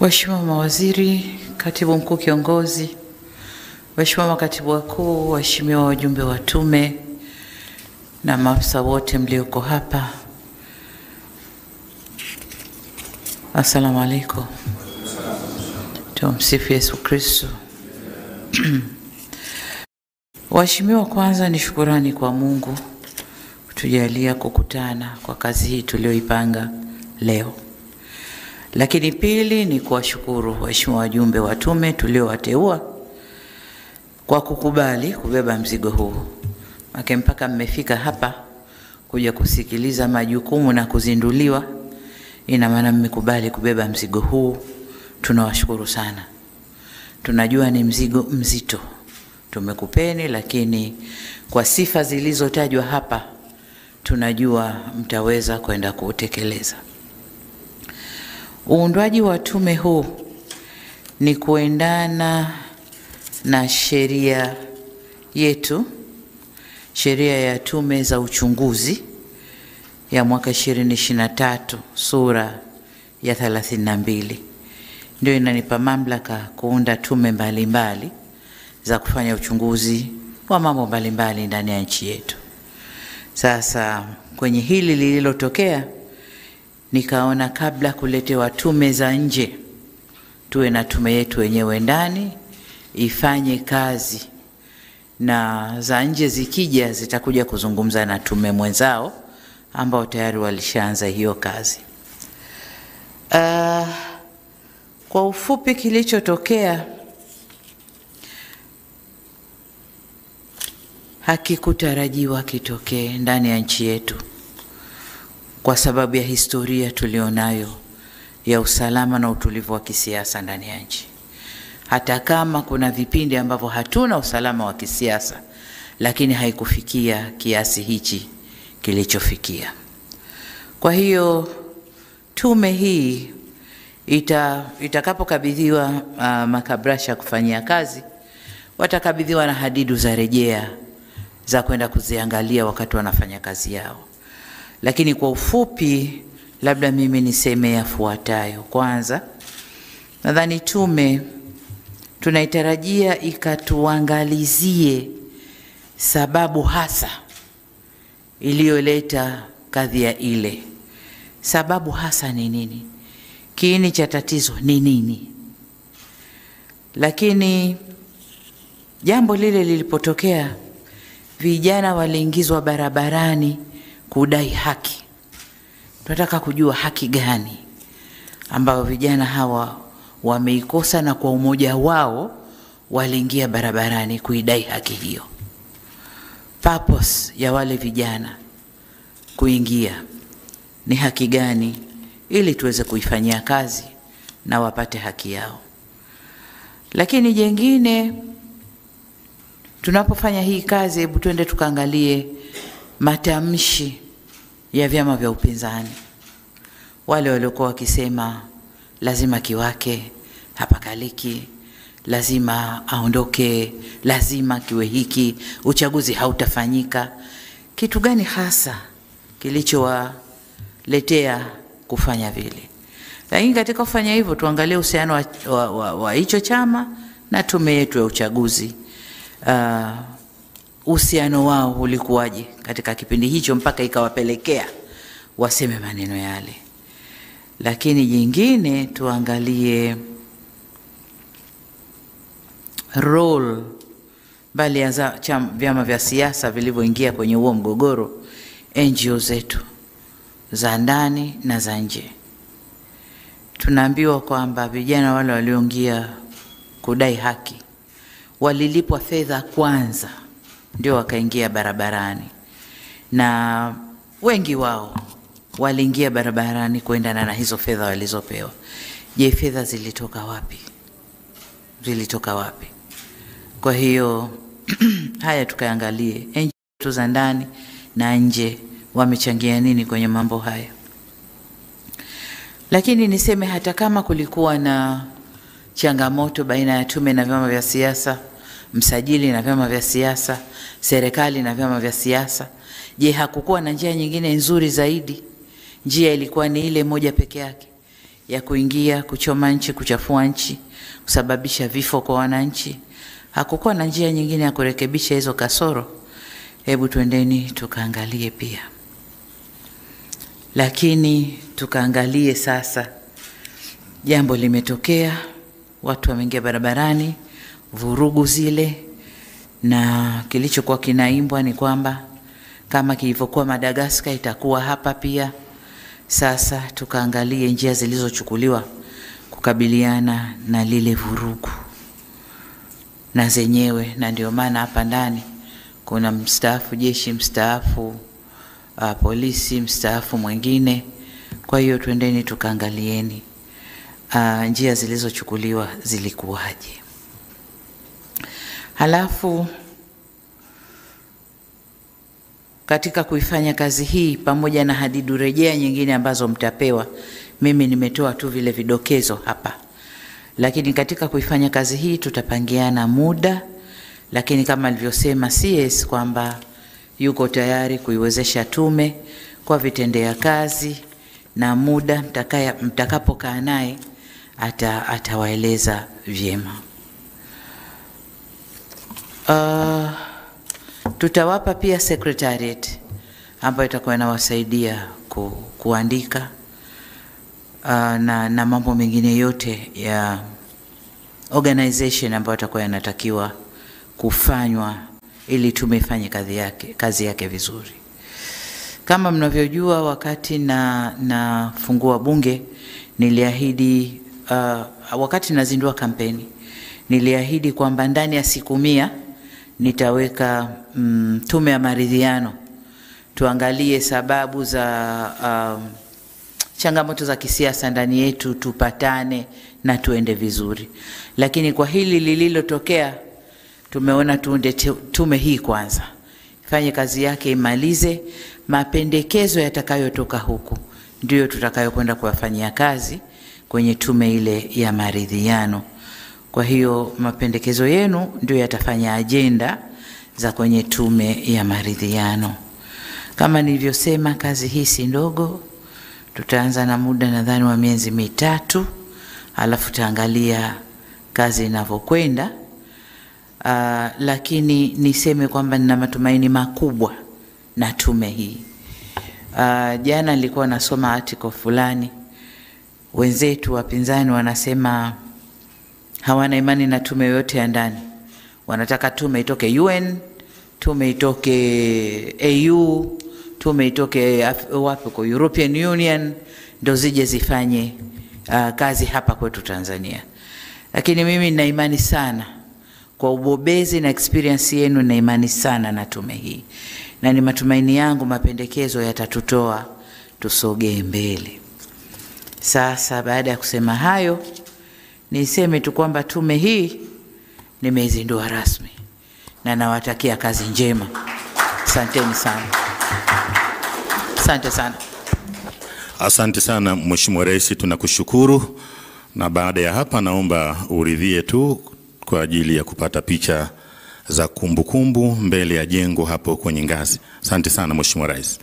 Waheshimiwa mawaziri, katibu mkuu kiongozi, waheshimiwa makatibu wakuu, waheshimiwa wajumbe wa tume na maafisa wote mlioko hapa. Assalamu alaikum. Tumsifu Yesu Kristo. Waheshimiwa, kwanza ni shukurani kwa Mungu kutujalia kukutana kwa kazi hii tuliyoipanga leo. Lakini pili ni kuwashukuru waheshimiwa wajumbe wa tume tuliowateua kwa kukubali kubeba mzigo huu. Maana mpaka mmefika hapa kuja kusikiliza majukumu na kuzinduliwa, ina maana mmekubali kubeba mzigo huu. Tunawashukuru sana. Tunajua ni mzigo mzito tumekupeni, lakini kwa sifa zilizotajwa hapa tunajua mtaweza kwenda kuutekeleza. Uundwaji wa tume huu ni kuendana na sheria yetu, sheria ya tume za uchunguzi ya mwaka 2023 sura ya 32. Ndio inanipa mamlaka kuunda tume mbalimbali za kufanya uchunguzi wa mambo mbalimbali ndani ya nchi yetu. Sasa kwenye hili lililotokea, nikaona kabla kuletewa tume za nje, tuwe na tume yetu wenyewe ndani ifanye kazi, na za nje zikija zitakuja kuzungumza na tume mwenzao ambao tayari walishaanza hiyo kazi. Kwa ufupi, kilichotokea hakikutarajiwa kitokee ndani ya nchi yetu kwa sababu ya historia tulionayo ya usalama na utulivu wa kisiasa ndani ya nchi. Hata kama kuna vipindi ambavyo hatuna usalama wa kisiasa, lakini haikufikia kiasi hichi kilichofikia. Kwa hiyo tume hii itakapokabidhiwa makabrasha kufanyia kazi, watakabidhiwa na hadidu za rejea za kwenda kuziangalia wakati wanafanya kazi yao. Lakini kwa ufupi, labda mimi niseme yafuatayo. Kwanza, nadhani tume tunaitarajia ikatuangalizie sababu hasa iliyoleta kadhia ile. Sababu hasa ni nini? Kiini cha tatizo ni nini? Lakini jambo lile lilipotokea, vijana waliingizwa barabarani kudai haki. Tunataka kujua haki gani ambayo vijana hawa wameikosa, na kwa umoja wao waliingia barabarani kuidai haki hiyo. Purpose ya wale vijana kuingia ni haki gani, ili tuweze kuifanyia kazi na wapate haki yao. Lakini jengine, tunapofanya hii kazi, hebu twende tukaangalie matamshi ya vyama vya upinzani, wale waliokuwa wakisema lazima kiwake, hapakaliki, lazima aondoke, lazima kiwe hiki, uchaguzi hautafanyika. Kitu gani hasa kilichowaletea kufanya vile? Lakini katika kufanya hivyo tuangalie uhusiano wa hicho chama na tume yetu ya uchaguzi. Uhusiano wao ulikuwaje katika kipindi hicho mpaka ikawapelekea waseme maneno yale. Lakini jingine tuangalie role bali ya vyama vya siasa vilivyoingia kwenye huo mgogoro, NGO zetu za ndani na za nje. Tunaambiwa kwamba vijana wale walioingia kudai haki walilipwa fedha kwanza ndio wakaingia barabarani, na wengi wao waliingia barabarani kuendana na hizo fedha walizopewa. Je, fedha zilitoka wapi? Zilitoka wapi? Kwa hiyo haya tukaangalie NGO za ndani na nje wamechangia nini kwenye mambo haya. Lakini niseme hata kama kulikuwa na changamoto baina ya tume na vyama vya siasa, msajili na vyama vya siasa, serikali na vyama vya siasa, je, hakukuwa na njia nyingine nzuri zaidi? Njia ilikuwa ni ile moja peke yake ya kuingia kuchoma nchi, kuchafua nchi, kusababisha vifo kwa wananchi? Hakukuwa na njia nyingine ya kurekebisha hizo kasoro? Hebu twendeni tukaangalie pia. Lakini tukaangalie sasa, jambo limetokea, watu wameingia barabarani, vurugu zile, na kilichokuwa kinaimbwa ni kwamba kama kilivyokuwa Madagascar itakuwa hapa pia. Sasa tukaangalie njia zilizochukuliwa kukabiliana na lile vurugu na zenyewe, na ndio maana hapa ndani kuna mstaafu jeshi, mstaafu polisi, mstaafu mwingine. Kwa hiyo twendeni tukaangalieni njia zilizochukuliwa zilikuwaje. Halafu katika kuifanya kazi hii pamoja na hadidu rejea nyingine ambazo mtapewa, mimi nimetoa tu vile vidokezo hapa, lakini katika kuifanya kazi hii tutapangiana muda, lakini kama alivyosema CS kwamba yuko tayari kuiwezesha tume kwa vitendea kazi na muda mtakapokaa naye atawaeleza vyema. Tutawapa pia secretariat ambayo itakuwa inawasaidia kuandika na mambo mengine yote ya organization ambayo itakuwa yanatakiwa kufanywa ili tume ifanye kazi yake vizuri. Kama mnavyojua, wakati na fungua bunge niliahidi, wakati nazindua kampeni niliahidi kwamba ndani ya siku 100 nitaweka tume ya maridhiano, tuangalie sababu za changamoto za kisiasa ndani yetu, tupatane na tuende vizuri. Lakini kwa hili lililotokea, tumeona tuunde tume hii kwanza, ifanye kazi yake, imalize. Mapendekezo yatakayotoka huku ndiyo tutakayokwenda kuyafanyia kazi kwenye tume ile ya maridhiano. Kwa hiyo mapendekezo yenu ndio yatafanya ajenda za kwenye tume ya maridhiano. Kama nilivyosema, kazi hii si ndogo. Tutaanza na muda nadhani wa miezi 3, alafu tutaangalia kazi inavyokwenda. Lakini niseme kwamba nina matumaini makubwa na tume hii. Jana nilikuwa nasoma article fulani, wenzetu wapinzani wanasema hawana imani na tume yoyote ya ndani, wanataka tume itoke UN, tume itoke AU, tume itoke wapi kwa European Union, ndio zije zifanye kazi hapa kwetu Tanzania. Lakini mimi nina imani sana kwa ubobezi na experience yenu, nina imani sana na tume hii, na ni matumaini yangu mapendekezo yatatutoa tusogee mbele. Sasa baada ya kusema hayo, niseme tu kwamba tume hii nimeizindua rasmi na nawatakia kazi njema. Asanteni sana. Asante sana. Asante sana Mheshimiwa Rais, tunakushukuru. Na baada ya hapa naomba uridhie tu kwa ajili ya kupata picha za kumbukumbu mbele ya jengo hapo kwenye ngazi. Asante sana Mheshimiwa Rais.